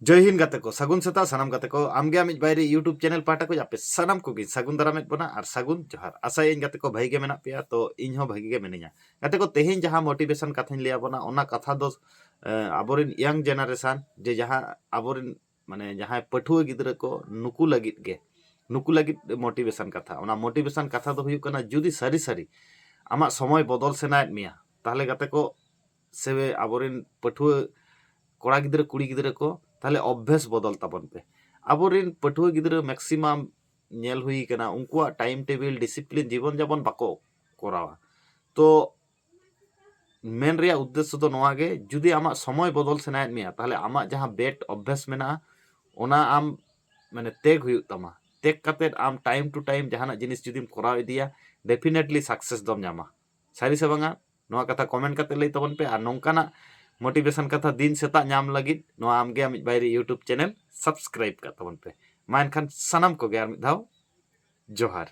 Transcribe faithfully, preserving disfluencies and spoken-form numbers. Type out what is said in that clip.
ᱡᱚᱭ ᱦᱤᱱᱫ ᱜᱟᱛᱮ ᱠᱚ, ᱥᱟᱹᱜᱩᱱ ᱥᱮᱛᱟᱜ ᱥᱟᱱᱟᱢ ᱜᱟᱛᱮ ᱠᱚ᱾ ᱟᱢᱜᱮ ᱟᱢᱤᱡ ᱵᱟᱭᱨᱤ YouTube ᱪᱮᱱᱮᱞ ᱯᱟᱦᱴᱟ ᱠᱷᱚᱱ ᱟᱯᱮ ᱥᱟᱱᱟᱢ ᱠᱚᱜᱮᱧ ᱥᱟᱹᱜᱩᱱ ᱫᱟᱨᱟᱢᱮᱫ ᱵᱚᱱᱟ ᱟᱨ ᱥᱟᱹᱜᱩᱱ ᱡᱚᱦᱟᱨ᱾ ᱟᱥᱟᱭᱟᱹᱧ ᱜᱟᱛᱮ ᱠᱚ ᱵᱷᱟᱹᱜᱤ ᱜᱮ ᱢᱮᱱᱟᱜ ᱯᱮᱭᱟ, ᱛᱚ ᱤᱧ ᱦᱚᱸ ᱵᱷᱟᱹᱜᱤ ᱜᱮ ᱢᱤᱱᱟᱹᱧᱟ᱾ ᱜᱟᱛᱮ ᱠᱚ, ᱛᱮᱦᱮᱧ ᱡᱟᱦᱟᱸ ᱢᱳᱴᱤᱵᱷᱮᱥᱚᱱ ᱠᱟᱛᱷᱟᱧ ᱞᱟᱹᱭ ᱟᱵᱚᱱᱟ, ᱚᱱᱟ ᱠᱟᱛᱷᱟ ᱫᱚ ᱮ, ᱟᱵᱚᱨᱮᱱ ᱤᱭᱟᱝ ᱡᱮᱱᱟᱨᱮᱥᱚᱱ, ᱡᱮ ᱡᱟᱦᱟᱸ ᱟᱵᱚᱨᱮᱱ ᱢᱟᱱᱮ ᱡᱟᱦᱟᱸᱭ ᱯᱟᱹᱴᱷᱩᱣᱟᱹ ᱜᱤᱫᱽᱨᱟᱹ ᱠᱚ, ᱱᱩᱠᱩ ᱞᱟᱹᱜᱤᱫ ᱜᱮ, ᱱᱩᱠᱩ ᱞᱟᱹᱜᱤᱫ ᱢᱳᱴᱤᱵᱷᱮᱥᱚᱱ ᱠᱟᱛᱷᱟ᱾ ᱚᱱᱟ ᱢᱳᱴᱤᱵᱷᱮᱥᱚᱱ ᱠᱟᱛᱷᱟ ᱫᱚ ᱦᱩᱭᱩᱜ ᱠᱟᱱᱟ, ᱡᱩᱫᱤ ᱥᱟᱹᱨᱤ ᱥᱟᱹᱨᱤ ᱟᱢᱟᱜ ᱥᱚᱢᱚᱭ ᱵᱚᱫᱚᱞ ᱥᱟᱱᱟᱭᱮᱫ ᱢᱮᱭᱟ, ᱛᱟᱦᱚᱞᱮ ᱜᱟᱛᱮ ᱠᱚ, ᱥᱮ ᱟᱵᱚᱨᱮᱱ ᱯᱟᱹᱴᱷᱩᱣᱟᱹ ᱠᱚᱲᱟ ᱜᱤᱫᱽᱨᱟᱹ ᱠᱩᱲᱤ ᱜᱤᱫᱽᱨᱟᱹ ᱠᱚ, ᱛᱟᱦᱚᱞᱮ ᱚᱵᱵᱷᱮᱥ ᱵᱚᱫᱚᱞ ᱛᱟᱵᱚᱱ ᱯᱮ᱾ ᱟᱵᱚᱨᱮᱱ ᱯᱟᱹᱴᱷᱩᱣᱟᱹ ᱜᱤᱫᱽᱨᱟᱹ ᱢᱮᱠᱥᱤᱢᱟᱢ ᱧᱮᱞ ᱦᱩᱭ ᱠᱟᱱᱟ, ᱩᱱᱠᱩᱣᱟᱜ ᱴᱟᱭᱤᱢ ᱴᱮᱵᱤᱞ, ᱰᱤᱥᱤᱯᱞᱤᱱ, ᱡᱤᱵᱚᱱ ᱡᱟᱯᱚᱱ ᱵᱟᱠᱚ ᱠᱚᱨᱟᱣᱟ᱾ ᱛᱚ ᱢᱮᱱ ᱨᱮᱭᱟᱜ ᱩᱫᱽᱫᱮᱥᱥᱚ ᱫᱚ ᱱᱚᱣᱟ ᱜᱮ, ᱡᱩᱫᱤ ᱟᱢᱟᱜ ᱥᱚᱢᱚᱭ ᱵᱚᱫᱚᱞ ᱥᱟᱱᱟᱭᱮᱫ ᱢᱮᱭᱟ, ᱛᱟᱦᱚᱞᱮ ᱟᱢᱟᱜ ᱡᱟᱦᱟᱸ ᱵᱮᱰ ᱚᱵᱵᱷᱟᱥ ᱢᱮᱱᱟᱜᱼᱟ, ᱚᱱᱟ ᱟᱢ ᱢᱟᱱᱮ ᱛᱮᱜ ᱦᱩᱭᱩᱜ ᱛᱟᱢᱟ᱾ ᱛᱮᱜ ᱠᱟᱛᱮᱫ ᱟᱢ ᱴᱟᱭᱤᱢ ᱴᱩ ᱴᱟᱭᱤᱢ ᱡᱟᱦᱟᱱᱟᱜ ᱡᱤᱱᱤᱥ ᱡᱩᱫᱤᱢ ᱠᱚᱨᱟᱣ ᱤᱫᱤᱭᱟ, ᱰᱮᱯᱷᱤᱱᱮᱴᱞᱤ ᱥᱟᱠᱥᱮᱥ ᱫᱚᱢ ᱧᱟᱢᱟ᱾ ᱥᱟᱹᱨᱤ ᱥᱮ ᱵᱟᱝᱟ? ᱱᱚᱣᱟ ᱠᱟᱛᱷᱟ ᱠᱚᱢᱮᱱᱴ ᱠᱟᱛᱮ ᱞᱟᱹᱭ ᱛᱟᱵᱚᱱ ᱯᱮ᱾ ᱟᱨ ᱱᱚᱝᱠᱟᱱᱟᱜ ᱢᱳᱴᱤᱵᱷᱮᱥᱚᱱ ᱠᱟᱛᱷᱟ ᱫᱤᱱ ᱥᱮᱛᱟᱜ ᱧᱟᱢ ᱞᱟᱹᱜᱤᱫ ᱱᱚᱣᱟ ᱟᱢᱜᱮ ᱟᱢᱤᱡ ᱵᱟᱭᱨᱤ YouTube ᱪᱮᱱᱮᱞ ᱥᱟᱵᱥᱠᱨᱟᱭᱤᱵ ᱠᱟᱜ ᱛᱟᱵᱚᱱ ᱯᱮ᱾ ᱢᱟ ᱮᱱᱠᱷᱟᱱ ᱥᱟᱱᱟᱢ ᱠᱚᱜᱮ ᱟᱨ ᱢᱤᱫ ᱫᱷᱟᱣ ᱡᱚᱦᱟᱨ᱾